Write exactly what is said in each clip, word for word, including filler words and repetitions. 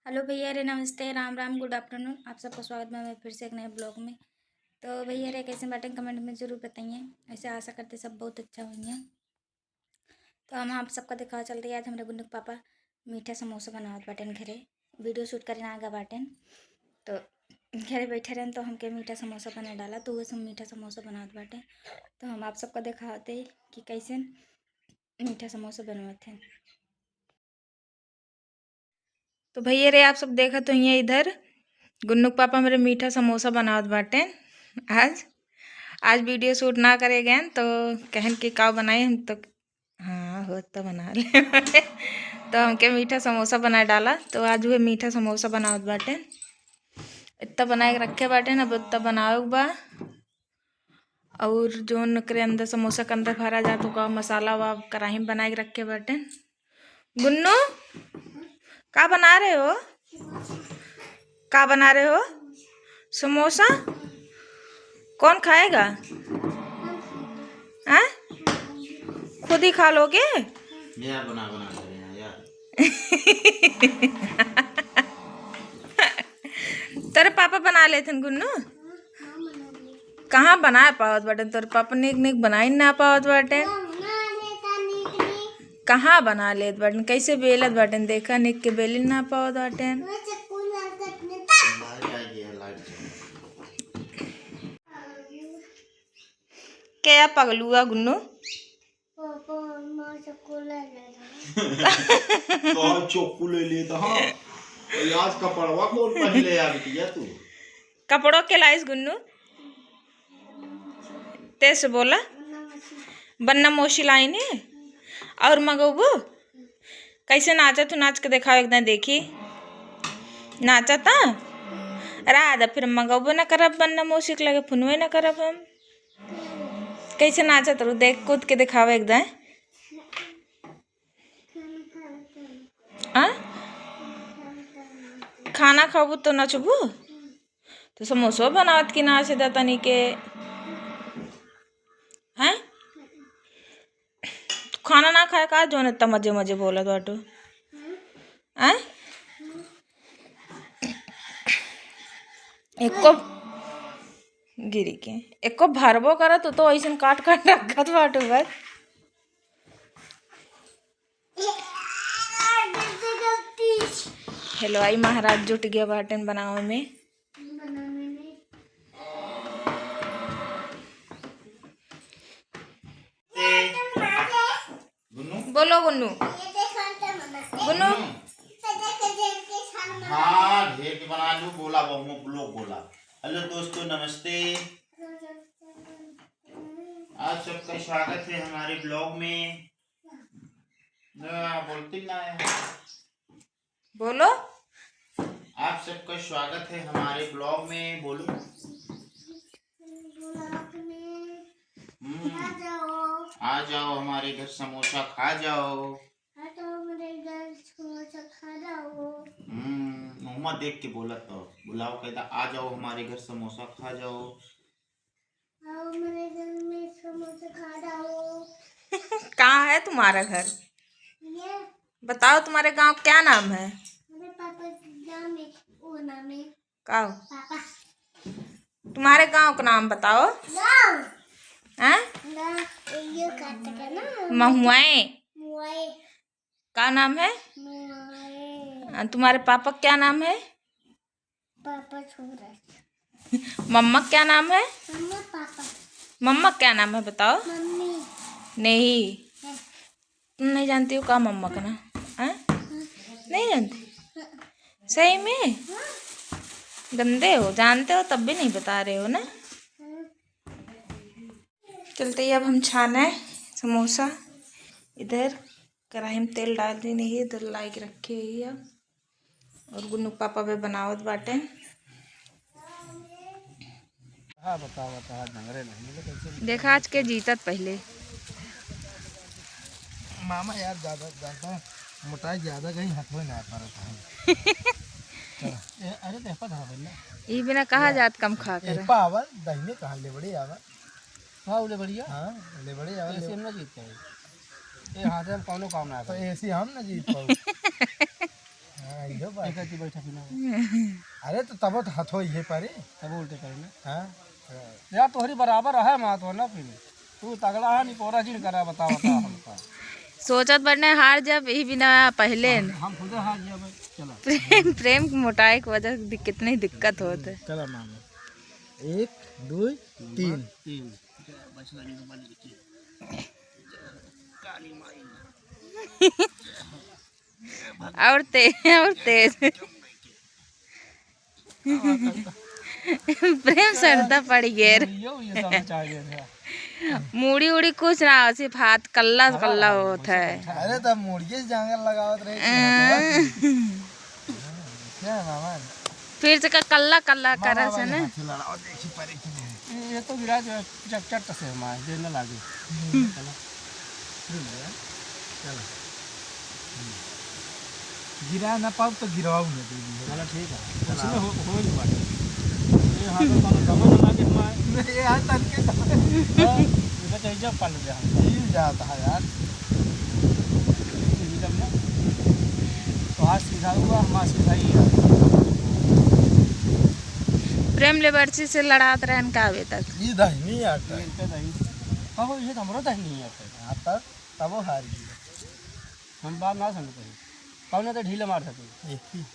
हेलो भैया रे, नमस्ते, राम राम, गुड आफ्टरनून। आप सबका स्वागत बा हमारे फिर से एक नए ब्लॉग में। तो भैया रे, कैसे बाटें, कमेंट में ज़रूर बताइए। ऐसे आशा करते सब बहुत अच्छा होइहें। तो हम आप सबका दिखावा चल रही है, आज हमरे गुन्नू के पापा मीठा समोसा बनावत बाटेन घरे। वीडियो शूट करे ना आगा बाटेन, तो घरे बैठे रहन तो हमके मीठा समोसा बना डाला, तो वह सब मीठा समोसा बनावत बाटेन। तो हम आप सबका दिखावते कि कैसे मीठा समोसा बनवत हैं। तो भैया रे, आप सब देखत होइहें इधर गुन्नू के पापा हमरे मीठा समोसा बनावत बाटेन। आज, आज वीडियो शूट ना करे गए तो कहन कि का बनाई हम तो, हाँ हो तो बना ले। तो हमके मीठा समोसा बना डाला, तो आज वह मीठा समोसा बनावत बाटेन। इतना बना के रखे बाटेन, अब इतना बनावे के बा। और जोन ओकरे अंदर, समोसा के अंदर भरा जात, ओका मसाला वा कढ़ाई में बना के रखे बाटेन। गुन्नू, का बना रहे हो? का बना रहे हो? समोसा? कौन खाएगा? हैं? खुद ही खा लोगे? यार, बना, बना दे रहे हैं यार। तेरे पापा बना लेते हैं गुन्नू। कहाँ बना पावत बाटेन तोर पापा? निक निक बनाई ना पावत बाटेन। कहाँ बना लेत बाटेन? कैसे बेलत बाटेन? देखा, निक के बेली ना पावत बाटेन। क्या पगलुआ गुन्नू? तो चोकू ले ले तो, हाँ। तो आज कपड़वा कौन पहले आ बिटिया तू? कपड़ों के लाइस गुन्नू? तेज से बोला। बन्ना मोशी लाइन है। और मगोबू? कैसे नाचा तू? नाच के देखाओ एकदम, देखी। नाचा ता? राधा फिर मगोबू ना करब, बन्ना मोशी के लगे फुनवे ना करब हम। कैसे नाचत रहू? देख, कूद के देखावे एकदम। आ? खाना खाबू तो नचबू? तो समोसो बनावत की नाच दा तनी के। हैं? खाना ना खाए का, जोन इतना मजे मजे बोलत बाटू? हैं? एको गिरी के, एको भरबो करत, तो, तो ऐसन काट काट रखत बाटू बस। हेलो, आई महाराज जुट गया बाटेन बनावे में। गुन्नू? बोलो गुन्नू। गुन्नू? हाँ, ढेर के बना लू, बोला बहु लोग बोला। हेलो दोस्तों, नमस्ते। आप सबका स्वागत है हमारे ब्लॉग में। ना, बोलती ना है। बोलो। आप सबका स्वागत है हमारे ब्लॉग में। बोलो। ब्लॉग में हम्म। आ जाओ। आ जाओ हमारे घर, समोसा खा जाओ। आ जाओ हमारे घर, समोसा खा जाओ। हम्म, मुँह देख के बोला तो। बुलाओ, कहता, "आ जाओ हमारे घर, समोसा खा जाओ।" आओ मेरे घर में, समोसा खा जाओ। कहाँ है तुम्हारा घर? ये बताओ, तुम्हारे गांव क्या नाम है? मेरे पापा के गांव में वो नाम है। का हो? पापा। तुम्हारे गांव का नाम बताओ। गांव। हैं? गांव, ये काट के ना। महुआए। मुआए। का नाम है? मुआए। आ, तुम्हारे पापा क्या नाम है? पापा सूरज। मम्मा क्या नाम है? मम्मा पापा। मम्मा क्या नाम है बताओ? मम्मी। नहीं। है। तुम नहीं जानती हो का मम्मा का नाम? हैं? हाँ। नहीं जानती? हाँ। सही में? हाँ। गंदे हो, जानते हो तब भी नहीं बता रहे हो ना? हाँ। चलते ही अब हम छाना है समोसा। इधर कढ़ाई में तेल डाल दी नहीं, इधर लाई के रखे ही अब। और गुन्नू पापा भी बनावत बाटे। हाँ, बताओ, बताओ, आज नंगरे नहीं मिले, कैसे मिले? देखा आज के जीतत पहले। मामा यार, ज्यादा, ज्यादा मोटाई ज्यादा गई, हाथ में ना पड़त है। चलो, ए, अरे, देखो, धरा भैया। ई बिना कहा या, जात कम खा कर। एपा आवा, दहिने कहाँ ले बड़ी आवा? हाँ, ले बढ़िया। हाँ, ले बढ़िया, ऐसे ले हम ना जीत पाए। ए, हाथ में कौनो काम ना तो करे। ऐसे हम ना जीत पाओ। हाँ, इहो बात। एक आदमी बैठा बिना। अरे, तो तबो तो हथो इहे परी। तबो उल्टे करे ना। हाँ। यार, तोहरी बराबर है, माँ तो ना फिर। तू तगड़ा है, नहीं कोरा जिन करा, बता, बता हमका। सोचत बड़ने हार जब, यही बिना पहले हम, न। हम खुदे हार जाबे। चला। प्रेम, प्रेम की मोटाई की वजह से दिक-, कितनी दिक्कत होत है। चला मामा। एक, दो, तीन। तीन। और तेज, और तेज। प्रेम सरदा पड़ गए रे। ये, ये सब चाह गए थे। मूड़ी उड़ी कुछ ना हो, सिर्फ हाथ कल्ला हाँ, कल्ला होत है। अरे तब मुड़िए से जांगर लगावत रहे थे। हाँ। क्या है मामा? फिर से का कल्ला कल्ला मामा करत है वाले ना। हाथ से लड़ाओ, देखी परे की नहीं। ये, ये तो गिरा जो चट चट से हमारे, जे न लागे। हम्म। चलो। हम्म, चलो। हम्म। गिरा ना पाओ तो गिरवाओ ना दे दी। चलो ठीक है। चलो। उसमें हो, हो ही बात। ये हाथ में कौनो दवा ना लागे हमारे। नहीं, ये हाथ तन के तो। हाँ, ये तो चाहिए जब पाल दे हम। हिल जाता है यार। हिल जब ना। तो हाथ सीधा हुआ, हमारा सीधा ही है। प्रेम लेबरची से लड़ात रहन का अबे तक? ई दहिनी आटा। इनके दही। कहो, ये तो हमरो दहिनी आटा। हाँ, तब, तबो हार गई। हम बात ना समझते हैं। कौन तो ढीले मार सकते हैं। एक ही।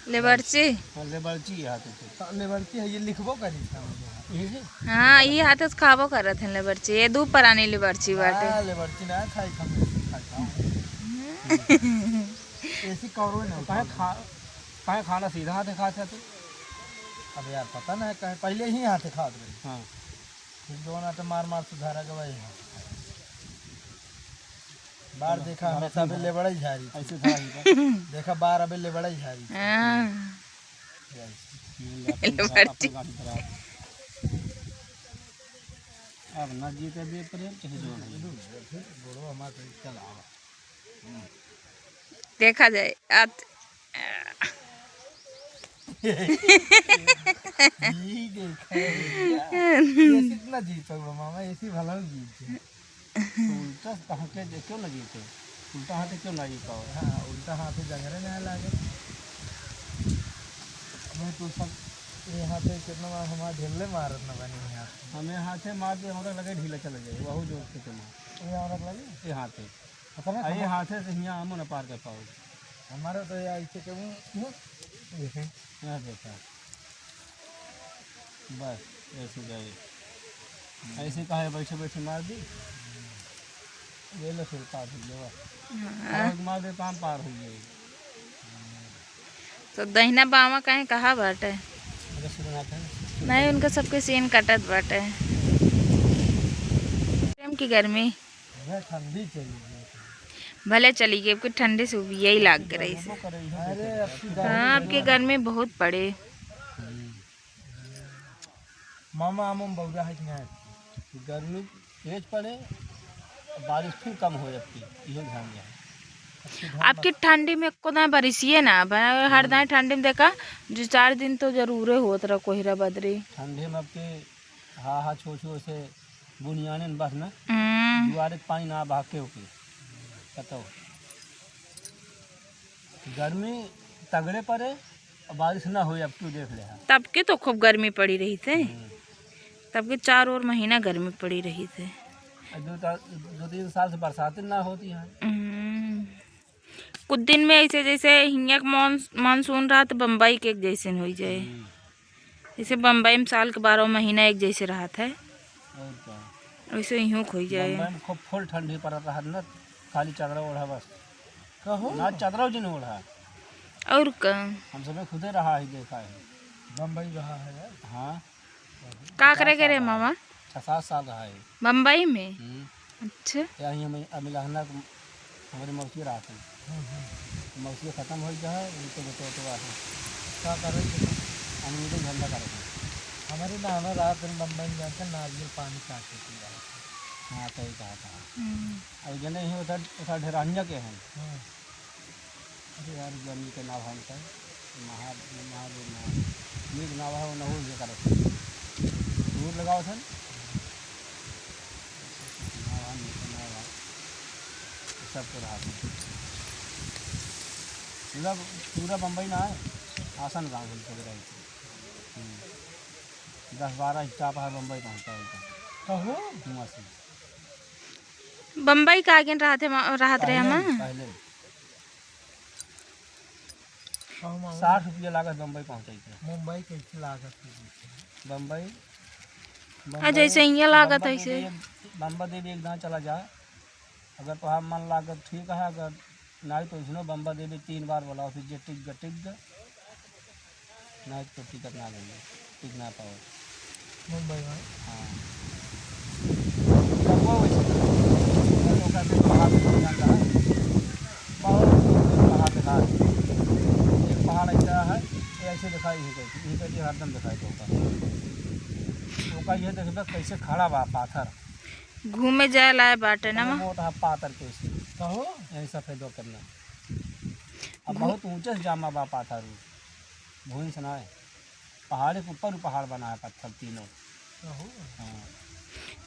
लेबरची? हाँ, लेबरची हाथ से। हाँ, लेबरची है, ये लिखबो करी था मुझे। ये जी? हाँ, ये हाथ से खाबो करत हैं लेबरची। ये दू परानी लेबरची बाटे। हाँ, लेबरची ना खाई, हम खाई था। हम्म। ऐसी कौरो ना तो काहे उठाओ। खा-, काहे खाना सीधा हाथे खात है तू? अब यार पता ना है काहे, पहले ही हाथे खात रहे। हाँ। फिर दोनों तो मार मार सुधारा गवा है। बार चलो, देखा, दोबारा हमेशा से अबे लेबड़ा ही झारी थी। ऐसे था ही था। देखा, बार अबे लेबड़ा ही झारी थी। हाँ। यही। लेबड़ा। अब ना जीते दे प्रेम, चाहे जो है। फिर बोलो, हमारे चला। देखा जाए, आत- ई देखा है भैया। ऐसी ना जीत पाओ मामा, ऐसी भला हो जीत जाए। तो उल्टा हाथ से क्यों ना जीते? उल्टा हाथ से क्यों ना जीत पाओ? हाँ, उल्टा हाथ से जंगरे ना लागे। मैं तो सब ये हाथ से कितना बार हमारा ढेले मारत ना बनी यहाँ। हमें हाथ से मार दे, हमरा लगे ढीला चला जाए, वहू जोर से चला। ये हमरा लगे? ये हाथ से। पता ना आ, ये कहाँ हाथे से हियाँ आमो न पार कर पाओ। हमारे तो ये ऐसे के मुँह, मुँह देखे। यहाँ देखा। बस, ऐसे गए। ऐसे कहे बैठे बैठे मार दी। ये लो सुल्तान हो गया। हाँ। और मार दे, काम पार हो गया। तो दहिना बामा कहीं कहाँ बाटे? अरे सुनाते हैं। नहीं, उनका सबके सीन कटत बाटे। प्रेम की गर्मी। भले ठंडी चली गई। भले चली गई, आपकी ठंडी से उबिया ही लाग गई रही से। अरे, अब की हाँ, आपकी गर्मी बहुत पड़े। मामा, आमो में बौरा है कि नहीं? गर्मी तेज पड़े, बारिश फिर कम हो जाती, इहो ध्यान रहे। आपकी ठंडी में एको दाएं बारिशिए ना, अब हर दाएं ठंडी में देखा, दो चार दिन तो जरूरे होत रहा कोहरा बदरी। ठंडी में आपके हा, हा, छो, छो से बुनियाने न बस ना। हम्म। दुआरे के पानी ना बहा के होके। बताओ। गर्मी तगड़े पड़े, बारिश ना होई, अब तू देख ले हा। तब के तो खूब गर्मी पड़ी रही थे। हम्म। तब के चार और महीना गर्मी पड़ी रही थे। अब दो ता-, दो तीन साल से बरसात ना होती है। हम्म। कुछ दिन में ऐसे जैसे हियाँ के मॉन-, मानसून रहत बम्बई के एक जैसन होइ जाए। हम्म। जैसे बम्बई में साल के बारह महीना एक जैसे रहत है, और का? वैसे इहों के होइ जाए। बम्बई में खूब फुल ठंडी पड़त रहत न, खाली चादर ओढ़ा बस। कहो। ना चादर जिन ओढ़ा। और का? हम सबे खुदे रहा है, देखा है। बम्बई रहा है यार। हाँ। का करे के रे मामा? छह सात साल रहा है। बम्बई में? हम्म। अच्छा। यहीं हमें अमिलहना को हमारे मौसी रहा थे। हम्म, हम्म। मौसी खत्म हो गया है, उनके बेटे बेटवा है। का करे थे? हम उनके धंधा करे थे। हमारे नाना रात दिन बम्बई में जाके नारियल पानी काटे पी रहा था। हाँ, सही कहा था। हम्म। और जने ही उधर, उधर ढेरानिया के हैं। हम्म। अरे यार, जमीन के नाव हम कर, महा-, महादेव नाव। नीक नाव है, वो नहु ये करत। दूर लगाओ सन। नाव है, नीक नाव है। सब तो रहा था। पूरा, पूरा बम्बई ना है, आसन गाँव है, सब रहे थे। हम्म। दस बारह स्टाफ है बम्बई पहुँचा है तो। कहो? हुआँ से। बम्बई का आगे रहत है, रहत रहे पहले, हम? पहले। कहो मामा। साठ रुपया लागत बम्बई पहुँचाई के। मुंबई कैसे लागत है? बम्बई, आ, बम्बई, जैसे हियाँ लागत बम्बा है देवी ऐसे। एक, बम्बा देवी एक दाँव चला जा, अगर तोहार मन लागत ठीक है, अगर नाहीं तो इसनो बम्बा देवी तीन बार बोलाओ, फिर जे टिक ग, टिक ग, नाहीं तो टिकट ना लेंगे, टिक ना पाओ। मुंबई में? हाँ। तब वो वैसे तो, तो कहते पहाड़ पे चढ़ जाता है, बहुत दूर दूर पहाड़ दिखा है। एक पहाड़ ऐसा है, ये ऐसे दिखाई, यहीं कहती, यहीं कहती हरदम दिखाई देता है। ओका ये देखबे कैसे खड़ा बा पाथर। घूमे जाए लाए बाटे ना ओकरे माँ। मोट हा पातर के ऐसे। कहो? यही सफेद हो करना। अब घू- बहुत ऊंचे से जामा बा पाथर उ। भूइन से ना है। पहाड़ के ऊपर पहाड़ बना है पत्थर तीनों। कहो? हाँ।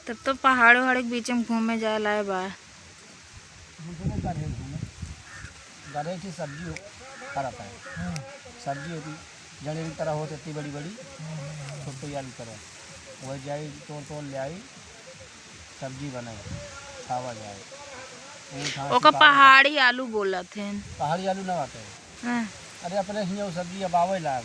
तब तो पहाड़ों हर एक बीच में घूमे जाए लाए बा। घूमे गरे घूमे। गरे की सब्जी हो-, करत है। हाँ। सब्जी होती, जनेर की तरह होती इतनी बड़ी बड़ी, हाँ, हाँ, हाँ। छोटी आलू की तरह। वही जाई, तोड़ तोड़ ले आई, सब्जी बनाई, खावा जाए। वो कहाँ ओका से पहाड़ पहाड़ी आलू बोलत हैं। पहाड़ी आलू ना आते हैं। हाँ। अरे अपने हियाँ वो सब्जी अब आवे लाग,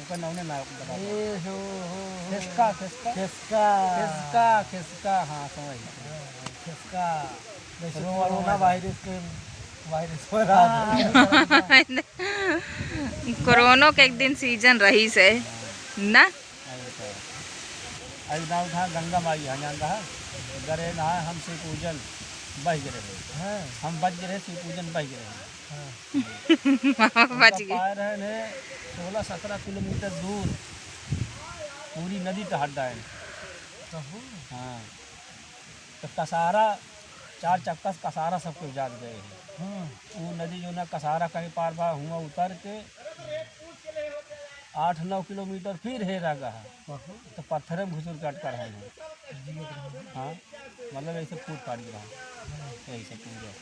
ओकर नाउने ना बता दे। ए हो, हो, हो। खेसका, खेसका। खेसका। खेसका, खेसका, हाँ, समझ गए। हाँ, खेसका। जैसे कोरोना कोरोना वायरस के, वायरस हो रहा है। हाँ। कोरोना के एक दिन सीजन रही से, ना? अरे तो, अरे गाँव था गंगा माई है, जान रहा? गरे नहाए हम शिव पूजन बह गए रहे। हाँ। हम बच गए रहे, शिव पूजन बह गए रहे। हाँ। बच उनका गए। पाए रहे ने सोलह सत्रह किलोमीटर दूर पूरी नदी टहट डाए। कहो। हाँ। तो कसारा, चार चक्का से कसारा सबके उजाड़ गए हैं। हाँ। वो नदी जो ना कसारा कहीं पार बा, हुआं उतर के आठ नौ किलोमीटर फिर हेरा गया। कहो। तो पत्थर में घुसुर के अटका रहे हैं। हाँ, मतलब ऐसे फूट फाट गया। यही सब पूरा।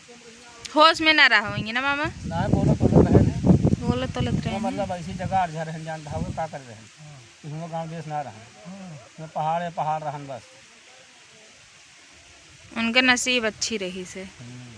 होश में ना रहा होंगे ना मामा? ना, बोलत बोलत रहे हैं। बोलत बोलत रहे तो हैं। मतलब ऐसी जगह अरझा रहन जान रहा, वो का कर रहे हैं? हाँ। इसमें गाँव देश ना रहा। हाँ। इसमें पहाड़ है, पहाड़ रहन बस। उनका नसीब अच्छी रही से। हम्म।